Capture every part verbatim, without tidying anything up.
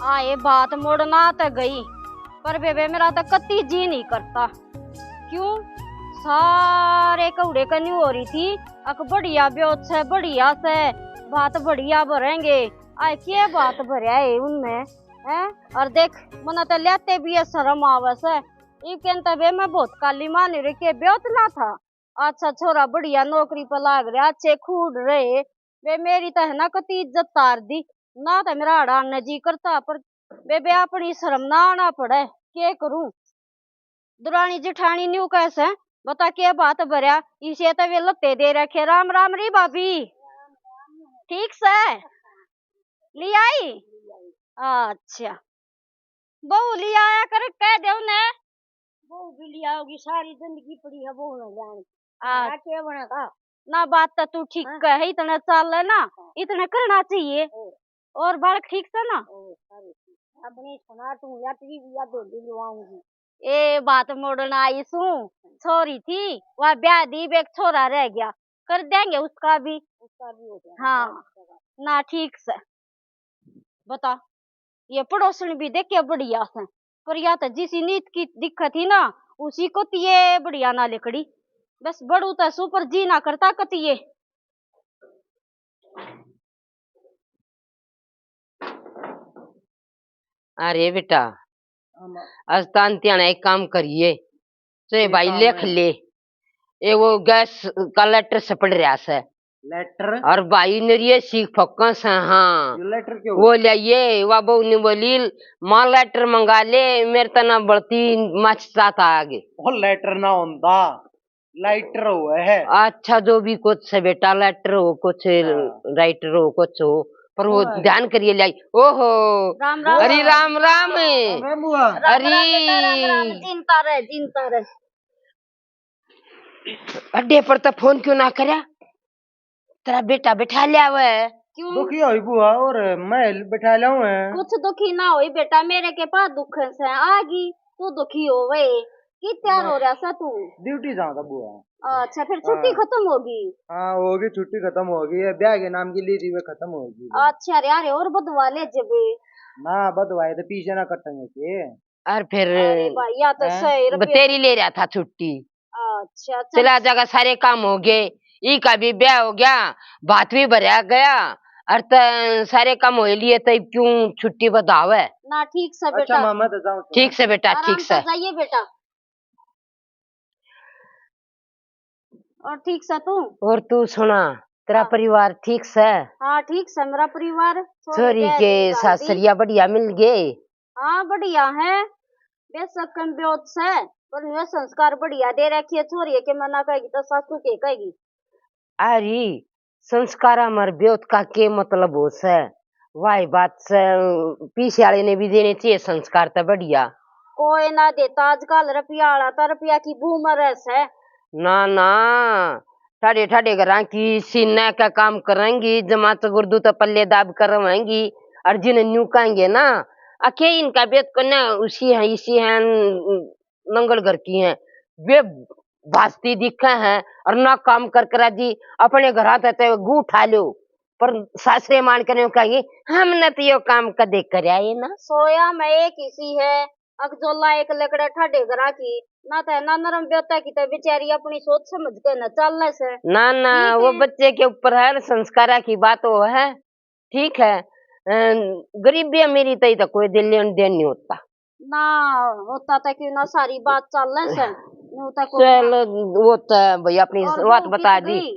आए बात मोड़ना तो गई, पर बेबे मेरा तो कत्ती जी नहीं करता। क्यों? सारे कौड़े कन्यू हो रही थी, अक बढ़िया ब्योत से, बढ़िया से, बात बढ़िया भरेंगे। आए के बात भरया है उनमें, हैं? और देख, मना तो लेते भी है, शर्म आवे से। इब कहते बे मैं बहुत काली मान रही के ब्योत ना था। अच्छा छोरा बढ़िया नौकरी पर लाग रहा, अच्छे खूड रहे। वे मेरी तो है ना कती इज्जत तार दी, ना तो मेरा हड़ा आने जी करता, पर बेबे अपनी शर्म ना आना पड़े, के करूं? दुरानी जिठानी न्यू कैसे बता के बात भरया, इसे तो वे लत्ते दे रखे। राम राम री भाभी, ठीक से ले आई? अच्छा, बहू ले आया कर, कह दे उन्हें। बहू भी ले आओगी, सारी जिंदगी पड़ी है बहू ने जान। आ, क्या बनेगा? ना, बात तो तू ठीक हाँ। कहे, इतने चाल है ना, हाँ। इतने करना चाहिए। और? और बालक ठीक से ना? और सारे ठीक। अपनी सुना तू, या तेरी भी याद होगी, लुआऊंगी। ए, बात मोड़ना आई सू, छोरी थी, वह ब्याह दी, एक छोरा रह गया, कर देंगे उसका भी। उसका भी हो गया। हाँ। ना, ठीक से। बता, ये पड़ोसन भी देखे बढ़िया से, पर या तो जिसी नीत की दिक्कत थी ना, उसी को तिये बढ़िया ना लिकड़ी। बस बड़ू तो सू, पर जी ना करता कतिये। अरे बेटा, हाँ, माँ। आज तान त्याना एक काम करिए, तो ये ये भाई काम लिख है। ले, ये वो गैस का लेटर से पड़ रहा से। लेटर? और भाई ने ये सीख फक्का से, हाँ। ये लेटर क्यों? वो ले ये, वा बहू ने बोली, "माँ लेटर मंगा ले, मेरे तना बलती मच जाता आगे।" वो लेटर ना होता, लाइटर हुआ है। अच्छा, जो भी कुछ है बेटा, लेटर हो कुछ, हाँ। राइटर हो कुछ हो, पर वो हाँ। ध्यान करिए ले आई। ओहो। राम राम। अरे राम राम। राम राम बुआ। राम अरे। राम बेटा, राम राम, जिंदा रहे, जिंदा रहे। अड्डे पर तो फोन क्यों ना करया? तेरा बेटा बैठा लिया हुआ है। क्यों? दुखी होई बुआ, और मैं बैठा लिया हूँ है। कुछ दुखी ना होई बेटा, मेरे के पास दुख से आगी, तू दुखी होवे। की तैयार हो रहा सा तू? ड्यूटी जाऊंगा बुआ। अच्छा, फिर छुट्टी हाँ। खत्म होगी? हाँ, होगी, छुट्टी खत्म होगी। ये ब्याह के नाम की ली थी, वे खत्म होगी। अच्छा रे, अरे और बदवा ले जबे। ना, बदवाए तो पीछे ना कटेंगे के। और फिर अरे भाई, या तो हैं? सही रुपये बतेरी ले रहा था छुट्टी। अच्छा, चल। चला जाएगा, सारे काम हो गए, ई का भी ब्याह हो गया, भात भी भरया गया, और त-, सारे काम हो लिए, तो क्यों छुट्टी बतावे? ना, ठीक से अच्छा बेटा। मामा, तो जाओ, ठीक से बेटा, आराम ठीक से से। जाइए बेटा। और ठीक से तू? और तू सुना, तेरा हाँ। परिवार ठीक से? हाँ, ठीक से मेरा परिवार। छोरी छोरी ब्याह के दी, सासरिया बढ़िया मिल गए? हाँ, बढ़िया है। बेशक कम ब्योत से, पर न्यू संस्कार बढ़िया दे रखी है। छोरी के मना कहेगी तो सासू के कहेगी। अरे, संस्कारा मर ब्योत का के मतलब हो से? वाही बात से, पीछे वाले ने भी देने चाहिए संस्कार तो बढ़िया। कोई ना देता आजकल रुपया आला, तो रुपया की बू मरे से। ना, ना, ठाडे ठाडे घरां की सीने का काम करेंगी, जमात गुर्दू तो पल्ले दाब करवाएंगी। और जिन्हें न्यू कहेंगे ना, अके इनका बेत को ना उसी है, इसी है, न-, नंगल घर की है, वे भाजती दिखे हैं और ना काम कर कर राजी, अपने घरां ते, ते गू उठा लो, पर सासरे मान कर न्यू कहेंगे, "हमने तो यो काम कदे करया ही ना।" सोया में एक इसी है, अकजोला एक लकड़े ठाडे घरा की, ना तो ना नरम ब्योता की, तो बेचारी अपनी सोच समझ के ना चालने से। ना, ना, ठीक वो है। बच्चे के ऊपर है, संस्कारा की बात वो है, ठीक है। अ, गरीबी अमीरी तई तो कोई दे लेन देन नहीं होता। ना होता तो क्यों ना, सारी बात चालने से, न्यू तो कोई ना। चलो, वो तो भाई अपनी और बात बहू बता कित दी। गई?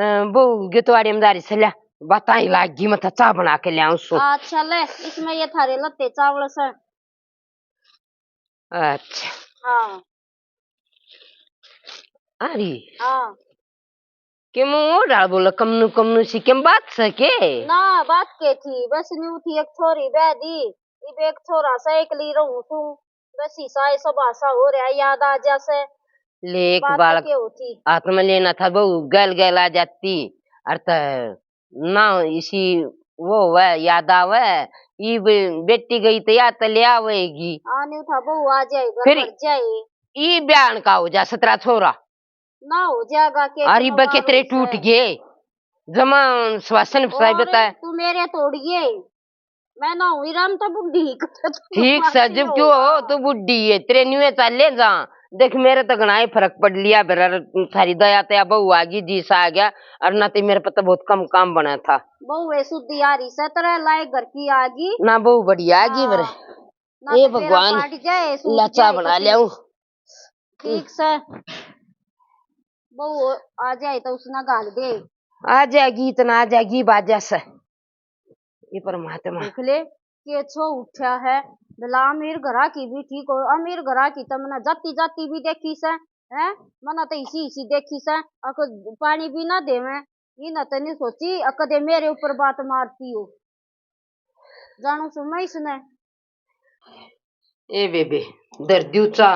अ, बहू गितवाड़ी में जा रही से, ले, बातां ही लाग गई, मैं तो चाह बना के ले आऊं सो। अच्छा ले, इसमें ये थारे लत्ते चावल से। अच्छा। हाँ। अरे। हाँ। के मुंह डाल बोला, कमनू, कमनू सी, के बात से के? ना, बात के थी, बस न्यू थी, एक छोरी ब्याह दी, इब एक छोरा से एकली रहूं तू, बस ईसा ऐसा भाषा हो रहा, याद आ जा से। ले, एक बात बालक के होती। हाथ में लेना था, बहू गैल गैल आ जाती, और त ना इसी वो हुआ, याद आवे, ई बे-, बेटी गई तो या तो ले आवेगी। आने था बहू आ जाए, घर फिर भर जाए। ई ब्याह का हो जा सतरा छोरा। ना हो जाएगा के अरे बे, कितरे टूट गए। जमा श्वासन और फसाए बता। तू मेरे तोड़िए। मैं ना हुई राम तो बुढ़ी, कटे तो ठीक से, जब क्यों हो, तू बुढ़ी है, तेरे न्यूए चाले जा। देख, मेरे तो घणा ही फर्क पड़ लिया बेरा, थारी दया तया बहू आ गई, जी सा आ गया, और ना ते मेरे पे तो बहुत कम काम बना था। बहू है सुधी आ रही से, तेरे लायक घर की आ गई ना, बहू बढ़िया आ गई। हाँ। मेरे ना ए तो तेरा भगवान, पाट जाए, सूख लाचा जाए बना कपड़े। लियाऊं। ठीक से, बहू आ जाए तो उसने घाल दे। आ जाएगी, इतना आ जाएगी, बाजा से। ये परमात्मा। देख ले, के छो उठा है। भला अमीर घरा की भी ठीक हो, अमीर घरा की तो मना जाती जाती भी देखी से, हैं? मना तो इसी इसी देखी से, अक पानी भी ना देवे, ये ना तो नहीं सोची, अ कदे मेरे ऊपर बात मारती हो। जानू सु मैं इसने। ए बेबे, धर द्यू चा,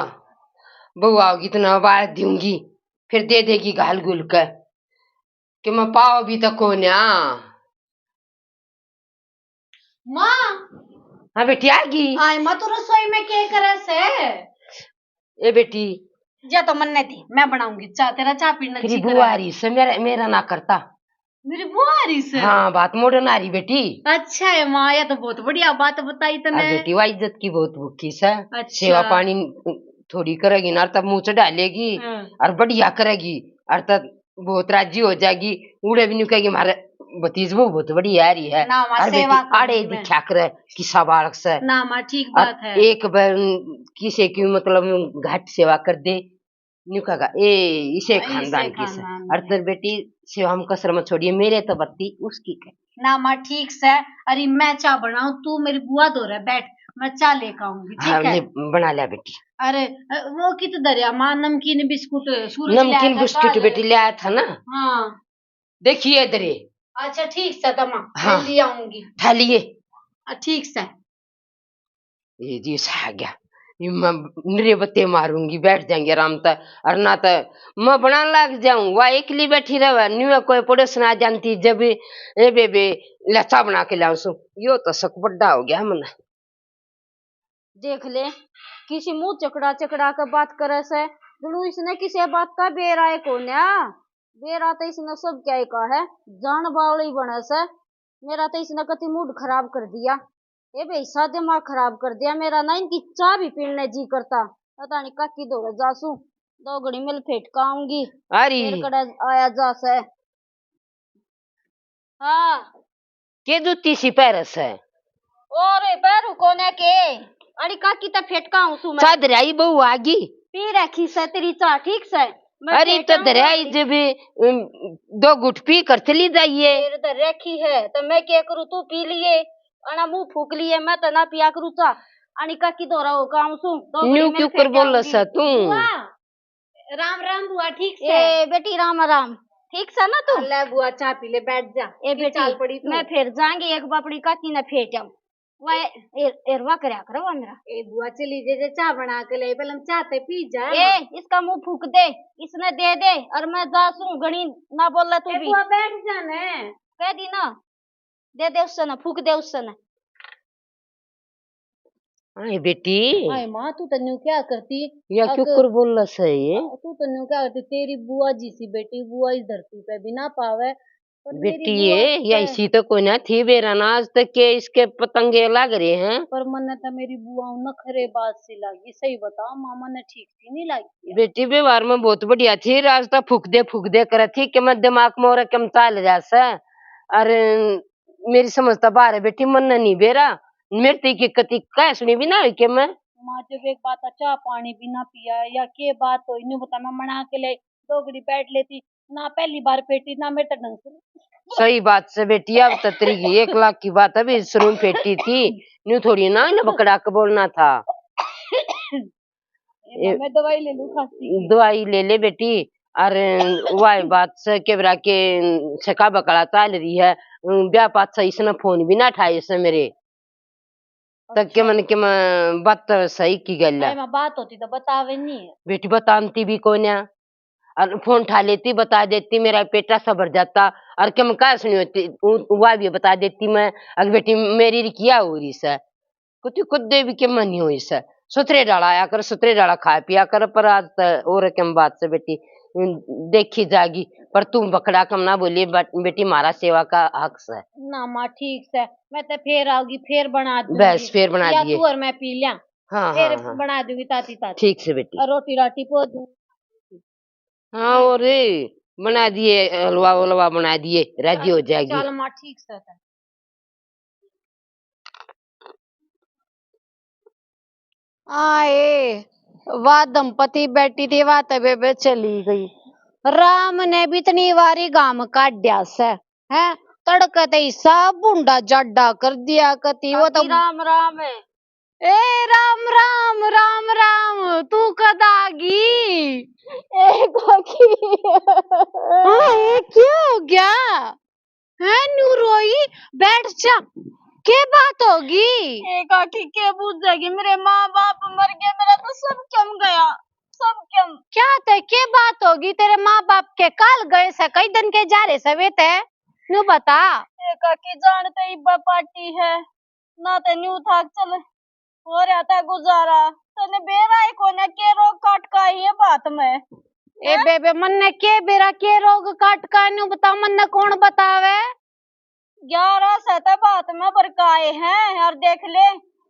बहू आओगी तो ना आवाज दूंगी, फिर दे देगी घाल घुल के, कि मैं पाव भी तो कोन्या। माँ। हाँ बेटी, आ गई। आए माँ, तू रसोई में के करे से? ए बेटी, जा तो मन्ने दी, मैं बनाऊंगी चा, तेरा चा पीना तेरी जी बुआ करे। आ रही से, मेरा, मेरा ना करता। मेरी बुआ आ रही से? हाँ, बात मोड़न आ रही बेटी। अच्छा है माँ, ये तो बहुत बढ़िया बात बताई तने। बेटी, वा इज्जत की बहुत भूखी से। अच्छा। सेवा पानी थोड़ी करेगी ना, तब मुंह चढ़ा लेगी। हाँ। और बढ़िया करेगी, और तब बहुत राजी हो जाएगी। उड़े भी न्यू कहेगी, "म्हारे भतीजबू बहुत बढ़िया आ रही है।" ना, माँ, और सेवा बेटी, आड़े करूंगी मैं। दिखा करे किसा बालक से। ना माँ, ठीक और बात है। एक बार किसी की, मतलब, घाट सेवा कर दे, न्यू कहेगा, "ए, इसे हाँ, इसे खानदान की से।" खानदान और की। तेरी बेटी सेवा हम कसर में छोड़िए, मेरे तो बत्ती उसकी कर। ना माँ, ठीक से। अरे, मैं चा बनाऊं, तू मेरी बुआ धोरे बैठ, मैं चा लेके आऊंगी, ठीक हाँ, है? ले, बना लिया बेटी। अरे, अ, वो कित धरया माँ, नमकीन बिस्कुट? सूरज नमकीन बिस्कुट बेटी ले आया था ना। हाँ। देखिए इधर ये। अच्छा, ठीक से, तमा, हाँ। मैं ले आऊंगी। ठा लिए। अ, ठीक से। ये जी सा आ गया, ये मैं निरे बत्ते मारूंगी, बैठ जाएंगे आराम तै। और ना तो मैं बना लग जाऊं, वह एकली बैठी रहे, न्यू कोई पड़ोसन आ जानती जब, ए बेबे, ले चा बना के लाऊं सु। यो तो शक बड्डा हो गया मने। देख ले, किसी मुंह चकड़ा चकड़ा के बात करे से, जणु इसने किसी बात का बेरा है कोन्या। बेरा तो इसने सब क्या ही कहा है, जान बावली बने से। मेरा तो इसने कति मूड खराब कर दिया। ए भाई, सा दिमाग खराब कर दिया मेरा, ना इनकी चाह भी पीने जी करता। पता नहीं काकी धोरे जासू, दो घड़ी मिल फेटका आऊंगी। अरे। फिर कड़ा आया जा से। हाँ। के जूती सी पैरस है? और पैरू कोने के? अरे काकी तो फेटका हूँ सु मैं। चादर आई बहू आगी। पी रखी से तेरी चाह, ठीक से? मैं अरे तो धराई जब, उम, दो घुट पी कर चली जाइए। फिर तो रखी है, तो मैं क्या करूँ, तू पी लिए, अना मुंह फूक लिए, मैं तो ना पिया करूँ चाह। अनी काकी धोरा हो काम सु, दो न्यू घड़ी क्यों में कर फेंक बोल आऊंगी। सा तू? बुआ, राम राम बुआ, ठीक से? ए बेटी, राम राम, ठीक से ना तू? ले बुआ, चाह पी ले, बैठ जा। ए बेटी, चाल पड़ी तू। मैं फिर जाएंगे, एक बापड़ी काकी ने फेंक आऊं। वह एर-, एरवा करया करो वा मेरा। ए बुआ, चली जे, जे चाह बना के ले, पहले हम चाह ते पी जा। ए, इसका मुंह फूक दे, इसने दे दे, और मैं जा सूं, घणी ना बोले तू ए भी। बुआ, बैठ जा ने। कह दी ना, दे दे उससे ना, फूक दे उससे ना। आए बेटी। आए माँ, तू तन्नू क्या करती? या अक-, क्यों कर बोल रहा है ये? तू तन्नू क्या करती? तेरी बुआ जी सी बेटी, बुआ इस धरती पे भी ना पावे। पर मेरी बेटी बुआ ये, या तो इसी तो कोई ना थी बेरा ना आज तक के इसके पतंगे लग रहे हैं। पर मन्ने तो मेरी बुआ नखरे बाज सी लगी, सही बता माँ, मन्ने ठीक सी नहीं लगी। बेटी व्यवहार में बहुत बढ़िया थी, आज तो फुकदे फुकदे करे थी कि मैं दिमाग में और कम चाल जा से। अरे मेरी समझ तो बाहर है बेटी, मन्ने नहीं बेरा, मेरे ते की कति कह सुनी भी ना हुई कि मैं। माँ जब एक बात चाह पानी भी ना पिया या के बात हो, इन्हें बता मैं मना के ले दो घड़ी बैठ लेती, ना पहली बार पेटी, ना मेरे तो ढंग से। सही बात से बेटी, अब तो तेरी की एक लाख की बात अभी शुरू में पेटी थी, न्यू थोड़ी ना इन्हें पकड़ा के बोलना था। ए, मैं दवाई ले लूं खांसी की। दवाई ले ले बेटी। अरे वाह बात से केवरा के सका बकला चाल रही है। ब्याह पाछा इसने फोन भी ना उठाए इसने मेरे। तक के मन के मैं बात तो सही की गल है। अरे माँ, बात होती तो बतावे नहीं है। बेटी बताती भी कोन्या। और फोन उठा लेती, बता देती, मेरा पेटा सा भर जाता। और के मैं कहा सुनी होती, उ-, वह भी बता देती मैं। अगर बेटी मेरी री किया हो रही से, कुछ खुद दे भी के मन नहीं हो इसे। सुथरे डाला आया कर, सुथरे डाला खाया पिया कर, पर आज तो और के बात से बेटी, उम, देखी जागी। पर तू बकड़ा कम ना बोलिए, बट-, बेटी, म्हारा सेवा का हक सै। ना माँ, ठीक सै, मैं तो फेर आओगी, फेर बना दूंगी। बस, फेर बना या दिए। तू और मैं पी लिया, हाँ, फेर हाँ, हाँ। बना दूंगी ताती ताती। ठीक सै बेटी। और रोटी राटी पो दूंगी। हाँ, और बना दिए, हलवा वलवा बना दिए, राजी हो जाएगी। चल माँ, ठीक सै। आए, वा दंपति बैठी थी, वा तो बेबे चली गई। राम ने भी इतनी वारी घाम काढ़या सै, हैं? तड़के ते इसा भूंडा जाडा कर दिया कती, वो तो काकी राम राम है। ए राम राम, राम राम, तू कद आ गई? ए काकी। हाँ, ये क्या हो गया? हैं, न्यू रोई? बैठ जा, के बात होगी? ए काकी, के बुझेगी? मेरे माँ बाप मर गए, मेरा तो सब कम गया, सब कम। क्या ते, के बात होगी? तेरे माँ बाप के काल गए से, कई दिन के जा रहे से वे ते? न्यू बता। ए काकी, जान तो इब्बा पार्टी है, ना ते न्यू था, चल हो रहा था गुजारा। तने बेरा ही कोने के रोग काट का ही है बात में। ए हैं? बेबे, मन्ने के बेरा के रोग काट का, न्यू बता, मन्ने कौन बतावे? ग्यारह से तो बात में बरकाए हैं, और देख ले,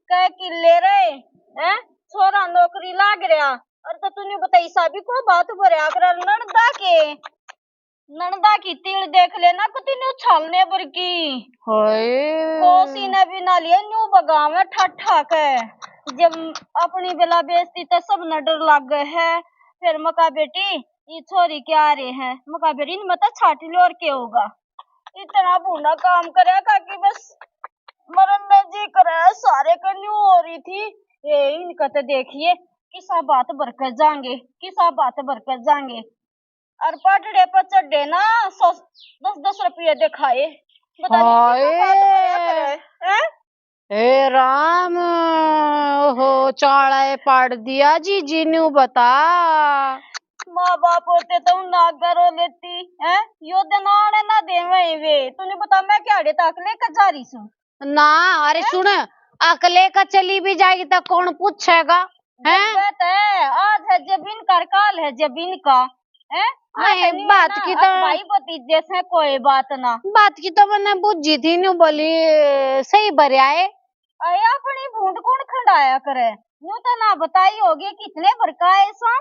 कै किले रहे हैं, छोरा नौकरी लाग रहा, और तो तूने बताई सा भी को बात भरया कर नणदा के। नणदा की तिल देख लेना, कुती न्यू छालने पर की। हाय। कोसी ने भी ना लिए, न्यू बगावे ठा ठा के। जब अपनी बेला बेइज्जती तो सब न डर लागे है। फिर मका बेटी, ये छोरी क्या रे है? मका बेटी, इनमें तो छाट लो और के होगा। इतना भूंडा काम करया काकी, बस मरन में जी करे, सारे के न्यू हो रही थी। ये इनका तो देखिए, किसा बात भर कर जाएंगे, किसा बात भर कर जाएंगे। और पाटड़े पर चढ़े ना, सौ, दस दस रुपये दिखाए। बता नहीं हाय। कितना बात भरया करे, हैं? हे राम, ओहो, चाला ए पाड़ दिया जी, जी न्यू बता। माँ बाप होते तो उन्हें आगे रो लेती, हैं? यो दिन आने ना देवे वे। तूने बता, मैं क्या अड़े तक लेकर जा रही सूं? ना, अरे हैं? सुन, अकले का चली भी जाएगी तो कौन पूछेगा? हैं? जब बात है, आज है जब इनका, काल है जब इनका, हैं? नहीं, मैं तो नहीं बात है की ना, तो अब भाई भतीजे से कोई बात ना। बात की तो मैंने बुझी थी, न्यू बोली, सही भरया है। अरे, अपनी भूंड कौन खंडाया करे? न्यू तो ना बताई होगी कितने भर का है सो,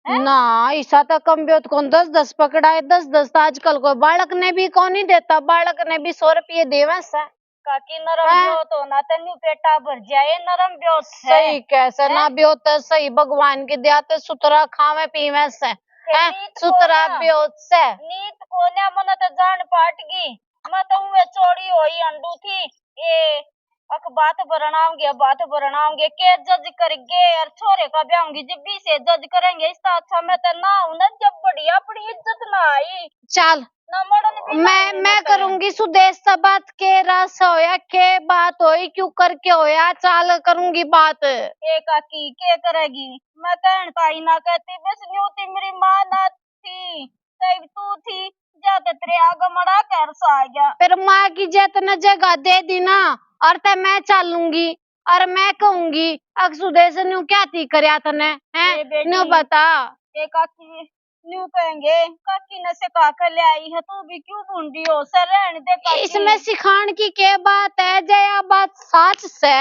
हैं? ना, इसा तो कम ब्योत कौन, दस दस पकड़ाए, दस दस तो आजकल कोई बालक ने भी कौन ही देता, बालक ने भी सौ रुपये देवे से। काकी, नरम हाँ। ब्योत हो ना, ते न्यू पेटा भर जाए, नरम ब्योत है। सही कह से, हैं? ना ब्योत है सही, भगवान की दया ते सुतरा खावे पीवे से, फिर हैं? नीत सुतरा कोन्या। ब्योत से। नीत कोन्या, मने तो जान पाट गई, मैं तो उवे चोरी होई अंडू थी, ये अक बात भरण आऊंगे, बात भरण आऊंगे, के जज कर गए और छोरे का ब्याह होंगी, जब भी से जज करेंगे, इसका अच्छा मैं तो ना हूं ना, जब बढ़िया अपनी इज्जत ना आई। चल, ना मड़न भी ना मैं, हूं मैं मैं तो। करूंगी सुदेश से बात, के रास होया, के बात होई, क्यों करके होया, चाल करूंगी बात। ए काकी, के करेगी? मैं कहन ताई ना कहती, बस न्यू थी मेरी माँ ना थी, तब तू थी, जा ते तेरे आगे मड़ा कर सा आ गया। फिर माँ की जै तन्ने जगह दे दी ना, और ते मैं चालूंगी, और मैं कहूंगी, अक सुदेश न्यू क्या थी करया तन्ने, हैं? ए बेटी, न्यू बता। ए काकी, न्यू कहेंगे, काकी ने सिखा के ले आई है, तू भी क्यों भूंडी हो? सर, रहने दे काकी। इसमें सिखान की के बात है, जै या बात साच से,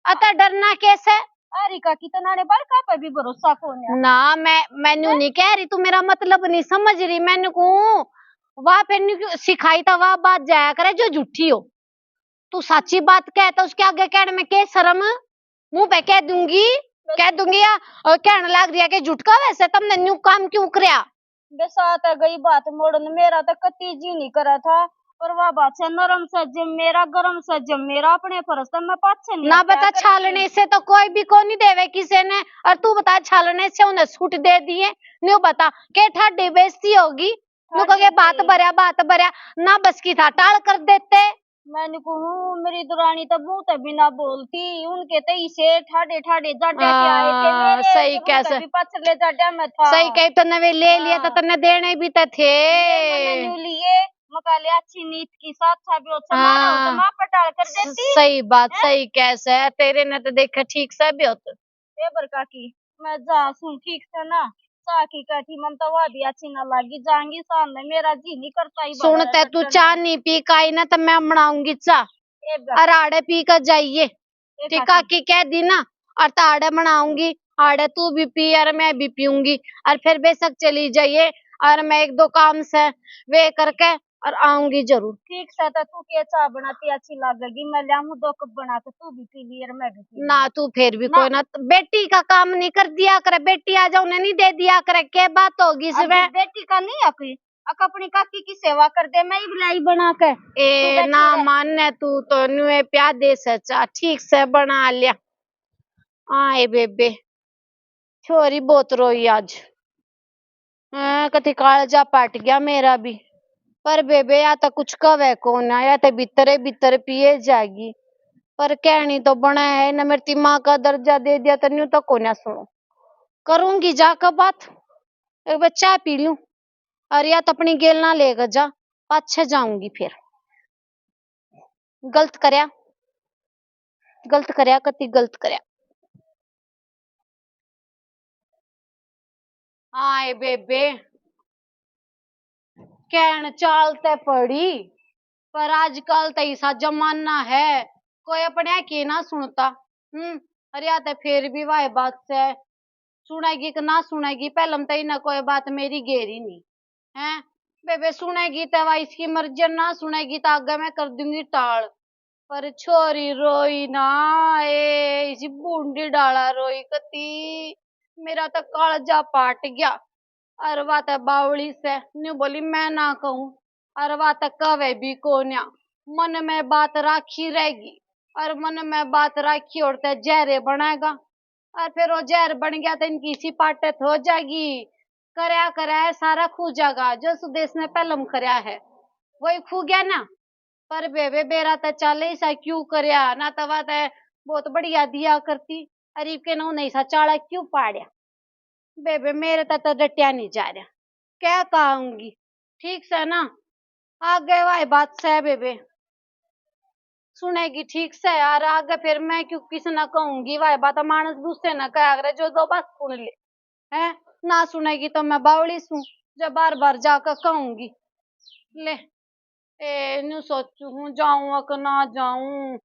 अतः डरना कैसे? अरे काकी, तो नाने बड़का पे भी भरोसा कोन्या। ना, मैं, मैं न्यू हैं? नहीं कह रही, तू मेरा मतलब नहीं समझ रही। मैं न्यू कहूँ, वाह, फिर न्यू क्यों सिखाई था, वाह बात जाया करे जो झूठी हो। तू साची बात कह, तो उसके आगे कहने में के शर्म? मुंह पे कह दूंगी, बस। कह दूंगी या, अ, कहने लाग रही है कि झुटका वैसे तुमने न्यू काम क्यों करया? बस आ तो गई बात मोड़न, मेरा तो कती जी नहीं करा था, पर वह बात से नरम से जब मेरा, गरम से जब मेरा, अपने फर्ज तो मैं पाछे नहीं ना हटा बता, करती। छालने से तो कोई भी को नहीं देवे किसी ने, और तू बता, छालने से उन्हें सूट दे दिए, न्यू बता, के ठाडी बेइज्जती होगी? न्यू कह के बात भरया, बात भरया, ना बस की था, टाल कर देते। मैं न्यू कहूँ, मेरी दुरानी तो मुंह ते भी ना बोलती, उनके ते इसे ठाडे ठाडे जाड्या के आए थे, हाँ, मेरे सही तो कह उनके से। भी पाछले जाड्या में था। सही कही, तो नवे ले लिए तो हाँ। तन्ने देने भी तो थे। ये मैंने न्यू लिए, मका ले अच्छी नीत की साथ था भी अच्छा, मारा हो तो हाँ। माँ पटाल कर देती। सही बात, हैं? सही कह से, तेरे ने तो देखे ठीक से भी होत। ए बरका की, मैं जा सुन, ठीक से ना? चाह की कठी, मन तो वह भी अच्छी ना लगी। जाऊंगी शाम में, मेरा जी नहीं करता ही सुन बाहर तै, तू कटने चाह में। नहीं पी के आई ना, तो मैं बनाऊंगी चाह। ए बा- और आड़े पी के जाइए। ए ठीक, काकी। काकी कह दी ना, और तो आड़े बनाऊंगी, आड़े तू भी पी और मैं भी पीऊंगी, और फिर बेशक चली जाइए, और मैं एक दो काम से वे करके और आऊंगी जरूर। ठीक से, तो तू के चाह बनाती अच्छी लागेगी, मैं ल्याऊं दो कप बना के, तू भी पी ली और मैं भी पी लूं। ना, तू फिर भी ना। कोई ना, बेटी का काम नहीं कर दिया करे, बेटी आ जाओ, उन्हें नहीं दे दिया करे, के बात होगी अभी इसमें? बेटी का नहीं है कोई, अक अपनी काकी की सेवा कर दे, मैं ही लाई बना के। ए, तू बैठी ना रह। माने तू तो नुए प्या दे से चाह, ठीक से बना लिया। आए बेबे, छोरी बहुत रोई आज। हाँ, कति कालजा पाट गया मेरा भी। पर बेबे, या तो कुछ कवे कोना, या तो भीतरे भीतर पिए जाएगी। पर कहनी तो बना है ना, मेरी माँ का दर्जा दे दिया तो न्यू तो कोना सुनो। करूंगी जाकर बात, एक बार चाय पी लूं, और या तो अपनी गेल ना लेकर जा, पाछे जाऊंगी फिर। गलत करया, गलत करया, कति गलत करया। आए बेबे, कहन चाल तै पड़ी, पर आजकल तो ऐसा जमाना है, कोई अपने के ना सुनता। हम्म, अरे या तो फिर भी वाह बात से सुनेगी कि ना सुनेगी, पहले तो इन्हें कोई बात मेरी गेरी नहीं है। बेबे सुनेगी तो वा इसकी मर्जी, ना सुनेगी तो आगे मैं कर दूंगी टाल। पर छोरी रोई ना, ए इसी बूंदी डाला रोई कती, मेरा तो कालजा पाट गया। अर वा तो बावली से, न्यू बोली मैं ना कहूँ। अर वा तो कवे भी कोन्या, मन में बात राखी रहेगी, और मन में बात राखी और ते जहरे बनेगा। और फिर वो जहर बन गया तो इनकी इसी पाटत हो जाएगी। करया करया है सारा खू जाएगा, जो सुदेश ने पहलम करया है वही खू गया ना। पर बेबे बेरा तो चाले इसा क्यों करया ना, तवा तो बहुत बढ़िया दिया करती। अरे के ना उन्हें इसा चाला क्यों पाड़या? बेबे मेरे तो, तो डटिया नहीं जा रहा, क्या कहूंगी? ठीक से ना, आगे वाई बात से बेबे सुनेगी ठीक से यार, आगे फिर मैं क्यों किसी ना कहूंगी, वाई बात मानस गुस्से ना कहा करे, जो दो बात सुन ले, हैं? ना सुनेगी तो मैं बावली सूं, जब बार बार जाकर कहूंगी। ले, ए, न्यू सोचू हूँ, जाऊं अक ना जाऊं,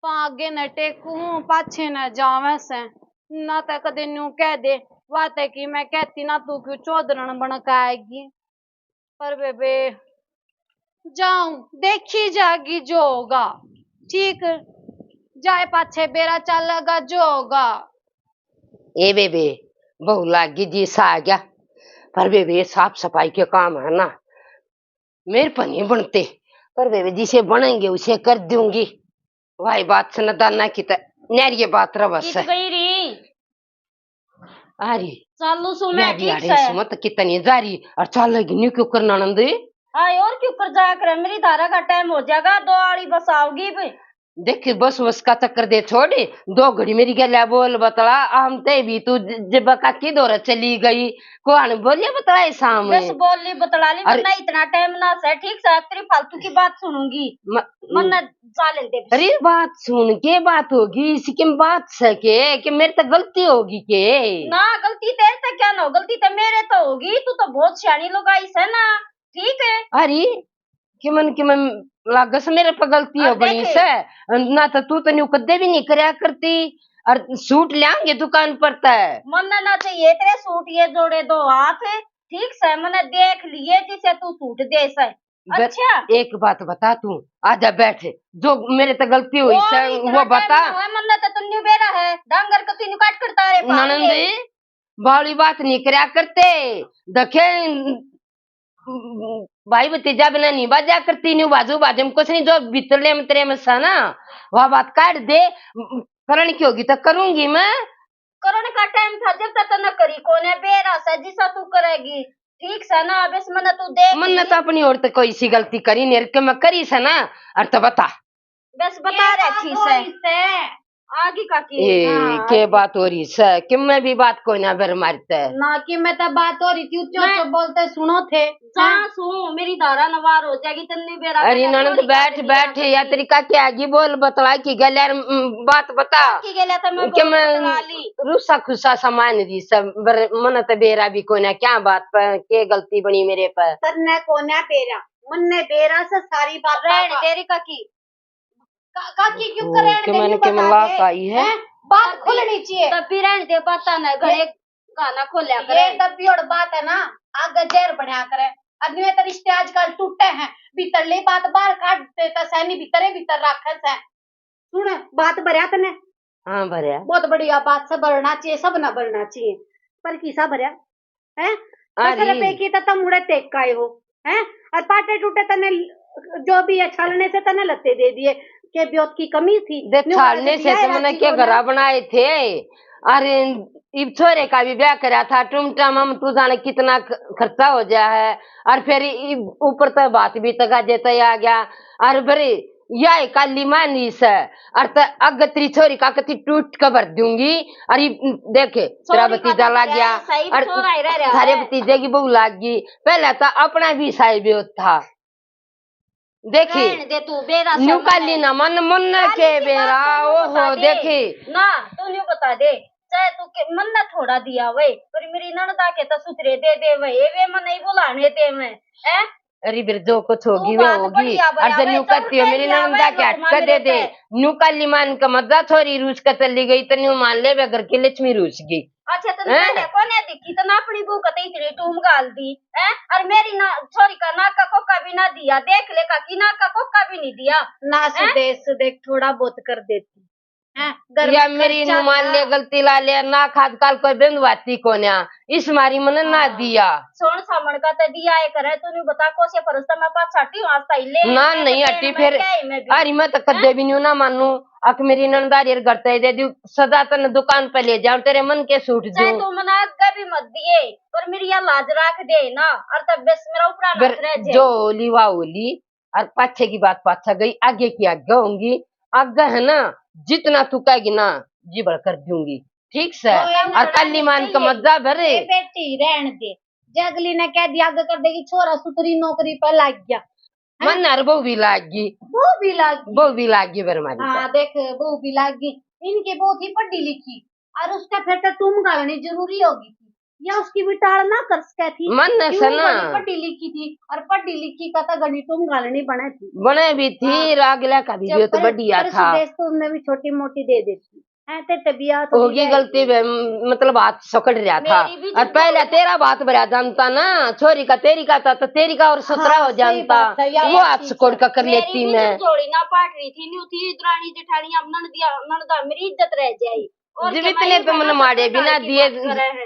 पां आगे न टेकूं, पाछे न जावे से, ना ते कदे न्यू कह दे, वा ते की मैं कहती ना, तू क्यों चौधरण बन के आएगी। पर बेबे, जाऊं, देखी जागी जो होगा, ठीक, जाए पाछे बेरा चलेगा जो होगा। ए बेबे, बहू लागी जी सा आ गया, पर बेबे, ये साफ सफाई के काम है ना, मेरे पे नहीं बनते, पर बेबे, जिसे बनेंगे उसे कर दूंगी। भाई बात सुन, दाना की तो न्यारी बात रह बस। कित गई री? आ री। चालू सु मैं, मैं भी ठीक आड़े से। सुमत कितनी जा रही और चाल लगी न्यू क्यों करना नंद? हाय, और क्यों कर जा कर, मेरी धारा का टाइम हो जाएगा, दो आड़ी बस आओगी भी। देख बस, बस का चक्कर दे छोड़, दो घड़ी मेरी गल्या बोल बतला, हम ते भी तू ज-, जब काकी दौरा चली गई, कौन बोलिया बतला है सामने? बस बोल ली बतला ली, अरे वरना इतना टाइम ना से, ठीक से, तेरी फालतू की बात सुनूंगी। म-, मन्ने जा लेंदे बस। अरे बात सुन के बात होगी, इसकी बात सके कि मेरे तो गलती होगी के? ना, गलती तेरे तो क्या ना हो, गलती तो मेरे तो होगी, तू तो बहुत सियाणी लुगाई से ना, ठीक है? अरे किमन किमन लागस मेरे पे गलती हो गई से, ना तो तू तो न्यू कदे भी नहीं करया करती। और सूट ल्याएंगे दुकान पर ते। मन्ने ना चाहिए तेरे सूट, ये जोड़े दो हाथ, ठीक से, मन्ने देख लिए जिसे तू सूट दे से। अच्छा। एक बात बता तू, आजा बैठ, जो मेरे ते गलती हुई से वो बता। मन्ने तो तन्नू बेरा है, डांगर को तन्नू काट करता रे ननंदी, बावली बात नहीं करया करते। देखे भाई भतीजा बिना नहीं बाजा करती, न्यू बाजू बाजे में कुछ नहीं, जो भीतर ले में तेरे में सा ना, वह बात काट दे। करण की होगी तो करूंगी मैं। करण का टाइम था जब तक न करी कोने, बेरा सा जिसा तू करेगी। ठीक सा ना, बस मन्ने तू देख मन्ने ली। तो अपनी ओर तो कोई सी गलती करी नहीं, के मैं करी सा ना, और तो बता। बस बता रखी से। आगी काकी। ए, हाँ, के आगी। बात हो रही से? कि मैं भी बात कोई ना बर मारते। ना कि मैं तो बात हो रही थी, ऊंचे मैं ऊंचे बोलते सुनो थे। जा हैं? सू, मेरी धारा नवार हो जाएगी, तन्ने बेरा अरे ननद, बैठ, बैठ, या तेरी काकी आगी, बोल बतला की गल यार, उम, बात बता। काकी गल्या तो मैं कि बोल मैं बतला ली। रूसा खुसा सामान दी सब बर-, मन तो बेरा भी कोना, क्या बात पर, के गलती बनी मेरे पर? तन्ने कोना बेरा, मन्ने बेरा से सारी बात रहन का। दे रे काकी। का-, काकी क्यों ओ, करे? के मैंने के मला काई है? हैं? बात खुलनी चाहिए। तब भी रहन दे, बात ना घरे गाना खोल्या करे। ये तब भी और बात है ना, आगे जहर बनया करे। आदमी तो रिश्ते आजकल टूटे हैं, भीतरली बात बाहर काट देता सै, नहीं भीतरे भीतर रखे सै। सुन, बात भरया तने? हाँ, भरया। बहुत बढ़िया बात से भरना चाहिए, सब ना भरना चाहिए। पर किसा भरया? हैं? दस रुपए की तो तम उड़े टेक का आए हो, हैं? और पाटे टूटे तने जो भी है, छालने से तने लत्ते दे दिए, के ब्योत की कमी थी? दे, न्यू छालने से तो मैंने के घरा बनाए थे। अरे, इब छोरे का भी ब्याह करा था, टुमटाम हम तू जाने कितना ख-, खर्चा हो गया है। और फिर इब ऊपर तो बात भी तगा जेता आ गया। और फिर या काली मानी से, और त अग तेरी छोरी का कति टूट के भर दूंगी। और ये देखे, तेरा भतीजा लाग गया, और थारे भतीजे की बहू लाग गई। पहले तो अपना भी साई ब्योत था। देखी, रहन दे तू, बेरा न्यू काली ना मन, मन के बेरा, ओहो, देखी। ना, तू न्यू बता दे, चाहे तू के, मन ना थोड़ा दिया वे, पर मेरी ननदा के तो सुथरे दे दे वे, ए वे मन नहीं बुलाने दे वे, हैं? अरे फिर जो कुछ होगी, वो होगी। और जब न्यू कहती हो, मेरी ननदा के हट के दे दे, न्यू काली मान का मजा, छोरी रूस के चली गई, तो न्यू मान ले, वे घर की लक्ष्मी रूस गई। अच्छा, तने पहले कोने दिखी, तने अपनी बहू का इतनी टूम गाल दी, हैं? और मेरी ना, छोरी का नाक का कोका भी ना दिया, देख ले काकी, नाक का कोका भी नहीं दिया, ना। सुदेश, देख, थोड़ा बहुत कर देती, हैं? घर या में मेरी खर्चा नुमान ना। ले गलती ला ले, ना खाद काल कोई बेंदवाती कोन्या, इस मारी मने ना दिया। सोन सामण का ते दिया है करे, तू नहीं बता, कोसे फरस तो मैं पाछा हटी हूँ, आज ताई ले, ना, नहीं हटी फिर। अरे, मैं तो कदे भी नहीं ना मानू। अक मेरी नंदारी घर ते दे दू, सदा तन दुकान पे ले जाऊं, तेरे मन के सूट दूं। तू मना आगे भी मत दिए, पर मेरी या लाज राख दे ना, और तब बस मेरा ऊपर ना रह जाए। जो होली वा होली, और पाछे की बात पाछा गई, आगे की आगे होंगी। आगे है ना, जितना तू कहेगी ना, जी भर कर दूंगी, ठीक से। और काली मान का मजा भरे। बेटी रहन दे, जगली ने कह दिया, आगे कर देगी, छोरा सुतरी नौकरी पर लग गया। मन अर बहू भी लाग गई। बहू भी लाग गई। बहू भी लाग गई बर मारी। हाँ, देख, बहू भी लाग गई। इनकी बहू थी पढ़ी लिखी, और उसका फिर तो टूम घालनी जरूरी होगी थी, या उसकी भी टाल ना कर सके थी। मन से ना। पढ़ी लिखी थी, और पढ़ी लिखी का तो घणी टूम घालनी बने थी। बने भी थी, हाँ। रागला का भी तो बढ़िया था। देश तो उनने भी छोटी मोटी दे देती। होगी गलती, मतलब हाथ सकड़ रहा था। और पहले तेरा बात भरा जानता ना, छोरी का तेरी का था, तो तेरी का और सतरा हो जानता। वो हाथ सकड़ का कर लेती मैं। थोड़ी ना पाट रही थी, न्यू थी, दरानी जेठानी, अब ननदिया, ननदा मेरी इज्जत रह जाए। और जितने तो मन मारे बिना दिए,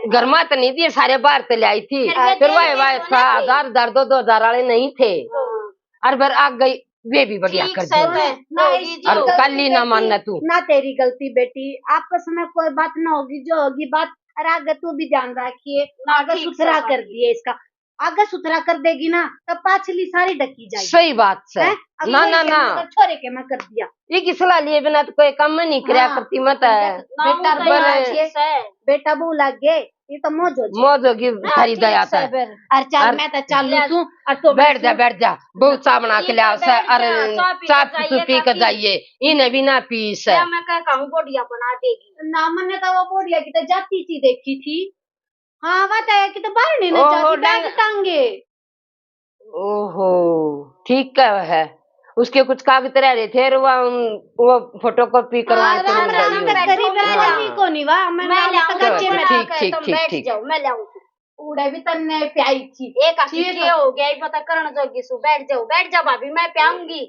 घर में तो नहीं दिए, सारे बाहर तो ले आई थी। फिर वाह वाह था, हजार हजार, दो दो हजार वाले नहीं थे। और फिर आ गई, वे भी बढ़िया कर दिया। और काली ना मानना तू। ना तेरी गलती बेटी, आपस में कोई बात ना होगी, जो होगी बात, और आगे तू भी ध्यान रखिए, आगे सुथरा कर दिए इसका, आगे सुथरा कर देगी ना, तब पाछली सारी ढकी जाएगी। सही बात से। ना, ना, ना। छोरे के मैं कर दिया। ये की सलाह लिए बिना तो कोई काम नहीं करया करती मैं तो। बेटा बहू लाग गए, ये तो मौज होगी। मौज होगी, थारी दया से। और चल, मैं तो चालू तू, और तो बैठ जा, बैठ जा। बहुत चा बना के ले आओ से, अरे, चा पी के जाइए। इन्हें भी ना पीस। मैं क्या कहूँ, बोडिया बना देगी। ना, मैंने तो वो बोडिया की तो जाती सी देखी थी। हाँ, वो तो है कि तो बाहर नहीं ना जाती, बैग टांगे। ओहो, ठीक है। उसके कुछ कागज रह रहे थे, वो, वो फोटोकॉपी करवा के। ठीक, ठीक, ठीक, ठीक। मैं लाऊं। उड़े भी तन्ने प्याई थी। एक आखिर के हो गया, ये पता करण जोगी सु। बैठ जाओ, बैठ जा भाभी, मैं प्याऊंगी।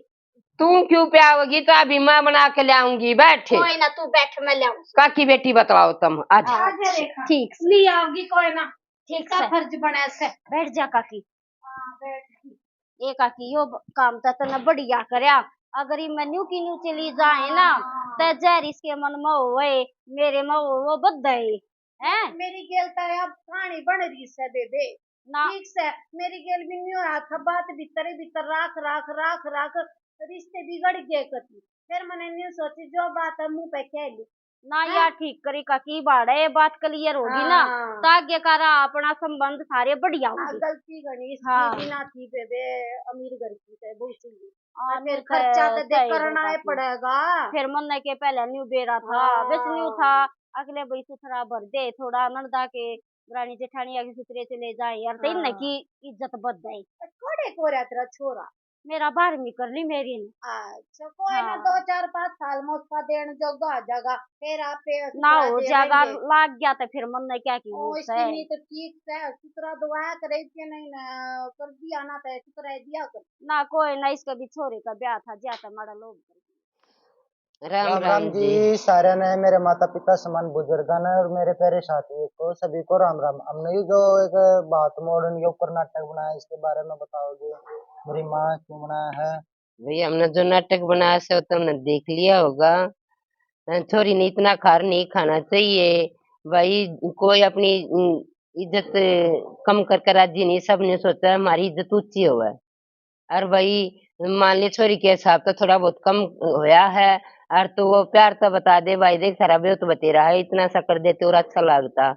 तू क्यों प्याओगी? तो अभी मैं बना के ले आऊंगी, बैठ। कोई ना, तू बैठ, मैं ले आऊं। काकी बेटी बतलाओ तुम, आ जा। हाँ, ठीक। ले आओगी, कोई ना। ठीक से। फर्ज बना से। बैठ जा काकी। हाँ, बैठ। ए काकी, यो ब-, काम तो तने बढ़िया करया। अगर ये मैं न्यू की न्यू चली जाए ना, हाँ। ते जहर इसके मन में होए, मेरे में हो, वो बद है। हैं? मेरी गेल तारे अब कहानी बन रही से बेबे। ना। ठीक से, मेरी गेल भी न्यू रहा था, बात भीतर ही भीतर राख, राख, राख, राख। रिश्ते बिगड़ गए कति। फिर मैंने न्यू सोची, जो बात है मुंह पे कह ली। ना, हाँ। यार ठीक करी काकी, बाड़ा ये बात क्लियर होगी ना, हाँ। तागे कारा अपना संबंध सारे बढ़िया हाँ, होंगे। गलती घणी इसकी हाँ। भी ना थी बेबे, अमीर घर की तो बहुत सही। हाँ, और फिर न्यू खर्चा तो तो देख सही करना ही बात है। पड़ेगा। फिर मन्ने के पहले न्यू बेरा था, हाँ। बस न्यू था, अगले भाई सुथरा भर दे, थोड़ा नंदा के दरानी जेठानी आगे सुथरे चले जाए यार, तो इनने हाँ। की इज्जत बढ़ जाए। कोड़े को रहा तेरा छोरा? मेरा बारहवीं कर ली मेरी ने। अच्छा, कोई ना, हाँ। दो चार पाँच साल में उसका देन जोगा आ जाएगा, फिर आप पे ना सुथरा हो दे जाएगा, देंगे। लाग गया तो फिर मन्ने क्या की ओ, वो इसकी है। नीत ठीक से, सुथरा दुआ करे के नहीं ना, कर दिया ना तो सुथरा दिया कर। ना कोई ना, इसका भी छोरे का ब्याह था, ज्यादा माड़ा लोग कर। राम राम राम राम जी। जी, सारे ने, मेरे माता पिता समान बुजुर्गों ने और मेरे प्यारे साथियों को, सभी को राम राम। हमने ये जो एक बात मोड़न के ऊपर नाटक बनाया, इसके बारे में बताओगे, मेरी माँ क्यों बनाया है? भाई, हमने जो नाटक बनाया से, वो तुमने देख लिया होगा। अ, छोरी ने इतना खार नहीं खाना चाहिए भाई। कोई अपनी, उम, इज्जत कम करके राजी नहीं, सब ने सोचा हमारी इज्जत ऊंची होवे। और भाई, मान ले, छोरी के हिसाब तो थोड़ा बहुत कम होया है, और तो वो प्यार तो बता दे भाई, देख, थारा ब्योत बतेरा है, इतना सा कर देते और अच्छा लगता।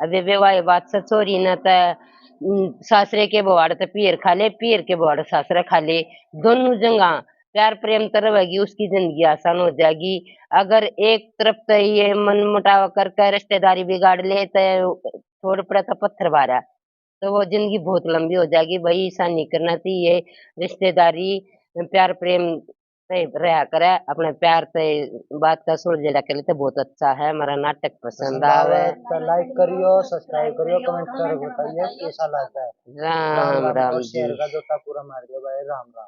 अबे बेवाए बात से छोरी ना तो, उम, सासरे के बवाड़ तो पीर खा ले, पीर के बवाड़ सासरे खा ले, दोनों जगह प्यार प्रेम तो रहेगी, उसकी जिंदगी आसान हो जाएगी। अगर एक तरफ तो ये मन मुटाव करके रिश्तेदारी बिगाड़ ले, तो छोड़ पड़ा तो पत्थर भारा, तो वो जिंदगी बहुत लंबी हो जाएगी। भाई, ऐसा नहीं करना चाहिए। रिश्तेदारी, प्यार प्रेम से रहा करे, अपने प्यार से बात का सुलझेड़ा कर लेते, बहुत अच्छा है। हमारा नाटक पसंद पसंद आवे आवे। तो like करियो, subscribe करियो, comment करके बताइए कैसा लगा है। राम राम राम राम और जी। Share का जोता पूरा मार दियो भाई, राम राम।